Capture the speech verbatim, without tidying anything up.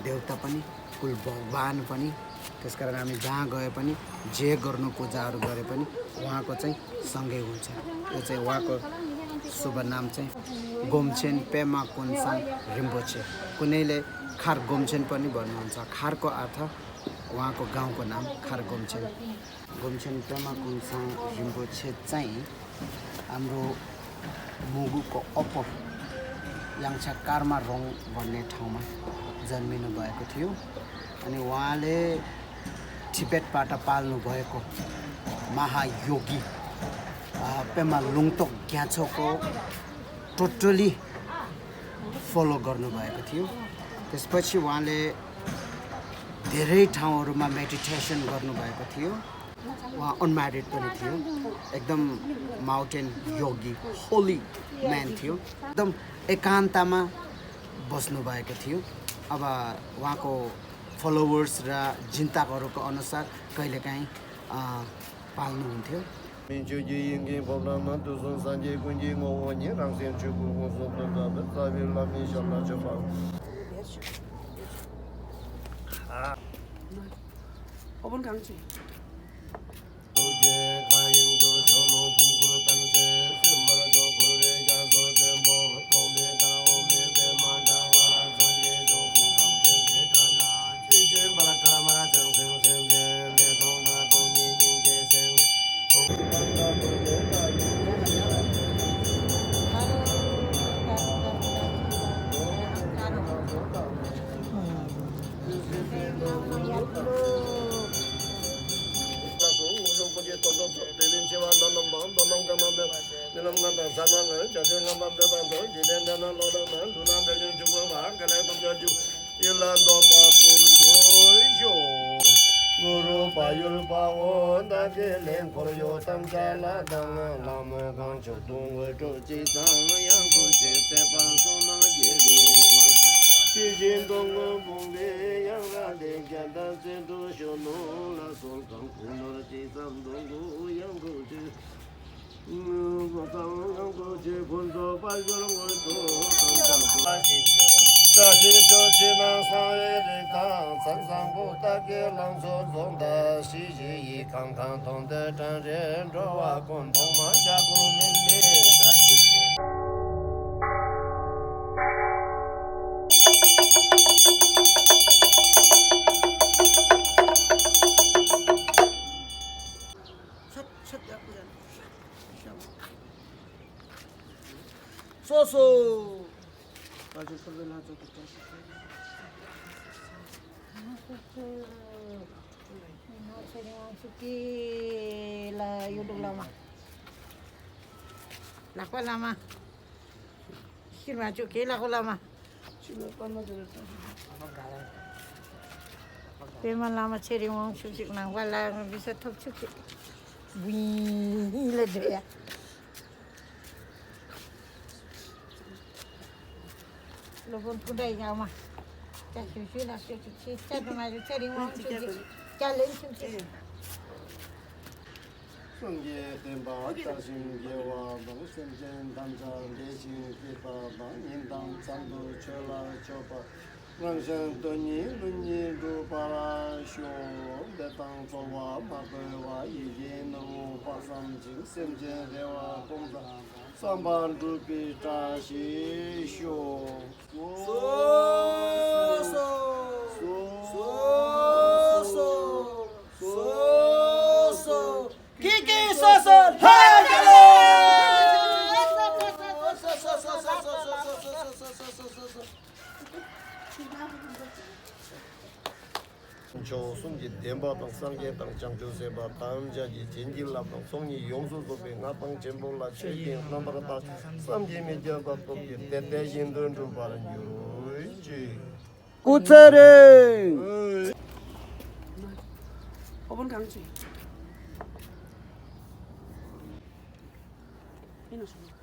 देवता पनि, कुल भगवान पनि। त्यसकारण हामी जहाँ गए पनि, जे गर्नु, पूजाहरू गरे पनि उहाँको चाहिँ सँगै हुन्छ। यो चाहिँ उहाँको शुभ नाम चाहिँ गोमछेन पेमा कुनसाङ रिम्पोछे। कुनैले खार गोमछेन पनि भन्नुहुन्छ। खारको अर्थ उहाँको गाउँको नाम खार गोमछेन। गोमछेन पेमा कुनसाङ रिम्पोछे चाहिँ हाम्रो मुगुको अप्पर याङ्छा कार्मारोङ भन्ने ठाउँमा जन्मिनु भएको थियो। अनि उहाँले टिबेटबाट पाल्नुभएको महायोगी पेमा लुङतोक ग्याछोको टोटली फलो गर्नुभएको थियो। त्यसपछि उहाँले धेरै ठाउँहरूमा मेडिटेसन गर्नुभएको थियो। उहाँ अनम्यारिड पनि थियो। एकदम माउन्टेन योगी, होली म्यान थियो। एकदम एकान्तमा बस्नुभएको थियो। अब उहाँको फलोवर्स र चिन्तकहरूको अनुसार कहिलेकाहीँ पाल्नुहुन्थ्यो। མིན་ཆོས་ཀྱི་དབྱིངས་ཀྱི་ཕོ་བྲང་ན། དུས་གསུམ་སངས་རྒྱས་ཀུན་གྱི་ངོ་བོ་ཉིད། རང་སེམས་ཆོས་སྐུ་དབུས་སུ་སྟོན་པ་བས། རྩ་བའི་བླ་མའི་ཞབས་ལ་མཆོད་པ། ཨོ་བོན་གང་ཅི། ཡིད་ལ་འདོད་པ་ཀུན་འགྲུབ་ཤོག་གུ་རུ་བག་ཡོད་དཔའ་བོ་བདག་གི་ལས། འཁོར་གཡོག་དམ་བཅའ་ལ་སྡང་། ལྷ་མོ་གང་བྱུང་དུ་དངོས་གྲུབ་ཅི་བསམ་ཡང་དགོངས་ཏེ། སྲིད་པ་མཚོ་ནང་རྒྱལ་བའི་ངོར། སྲིད་ཞིའི་སྡོང་པོ་འབུམ་པའི་གཡང་ལ་བརྟེན། རྒྱལ་དང་བརྩོན་འགྲུས་གཞོན་ནུ་ལ་གསོལ་དང་། ཀུན་ནོར་ཅི་བསམ་སྡོང་པོ་ཡང་དགོངས་ཏེ། བཀྲ་ཤིས་ཤོག་ཕྱི་ནང་གསང་བའི་རི་དང་། མཚན་བཟང་པོ་སྟག་གི་ལང་ཚོ་རྫོང་དང་། གཞིས་བྱེས་ཡི་ཁང་ཁང་དོང་དུ་གྲང་རེ། འགྲོ་བ་ཀུན་ཐོག་མ་ལྕགས་ཕུར་མིན་པའི་བཀྲ་ཤིས། སོ་སོ། བཀའ་བརྒྱུད་ཁུར་བའི་ལྷ་ཚོགས་ཀྱི་བཀྲ་ཤིས་ཤོག་ནང་ཚེ་རིང་དབང་ཕྱུག་གི་ལ་ཡུལ་དྲུག་བླ་མ། ལག་པ་བླ་མ། ཤིར་མ་བཅུག་གི་ལག་པ་བླ་མ། པདྨ་བླ་མ་ཚེ་རིང་དབང་ཕྱུག་ཅིག་ནང་པ་ལ་མི་ས་ཐོབ་ཆུག་གི། བུ་ཡིན་ལ་འདོད་ཡ། སློབ་དཔོན་སྐུ་འདྲ་ཡག་མ། ཅག་ཞུ་ཞུ་ལ་ཞུ་ཅིག་ཤེས་ཅག་དུ་མ་རེད། ཚེ་རིང་དབང་ཕྱུག་ཅིག་ཅག་ལན་ཞུ་ཅིག་སངས་རྒྱས་བསྟན་པ་དར་ཞིང་རྒྱས་པ་དང་། སེམས་ཅན་ཐམས་ཅད་བདེ་ཞིང་སྐྱིད་པ་དང་། ཉིན་དང་མཚན་དུ་ཆོས་ལ་སྤྱོད་པ། རང་གཞན་དོན་གཉིས་ལུས་གཉིས་འགྲུབ་པར་ཤོག་འདས་དང་འཚོ་བ་མ་གོལ་བ། ཡིད་བཞིན་ནོར་བུ་དཔག་བསམ་ཤིང་། སེམས་ཅན་བདེ་བ་ཀུན་བསམ་བསམ་པ་འགྲུབ་པའི་བཀྲ་ཤིས་ཤོག་སོ་སོ། སོ་སོ། སོ་སོ། ཀི་ཀི་སོ་སོ། ལྷ་རྒྱལ་ལོ། མཆོག་གསུམ་གྱི་བདེན་པ་དང་། སངས་རྒྱས་དང་བྱང་ཆུབ་སེམས་དཔའ་ཐམས་ཅད་ཀྱིས་བྱིན་གྱིས་བརླབས་དང་ཚོགས་གཉིས་ཡོངས་སུ་རྫོགས་པའི་མངའ་ཐང་ཆེན་པོ་ལ་ཆོས་ཀྱི་རྣམ་པར་དག་བསམ་གྱིས་མི་ཁྱབ་པ་ཐོབ་སྟེ། བདེ་བདེ་བཞིན་དུ་འགྲུབ་པར་གྱུར་ཅིག་སྐུ་ཚེ་རིང་། ཨོ་བོན་གང་ཅི། ཡིན་ནོ་སོང་།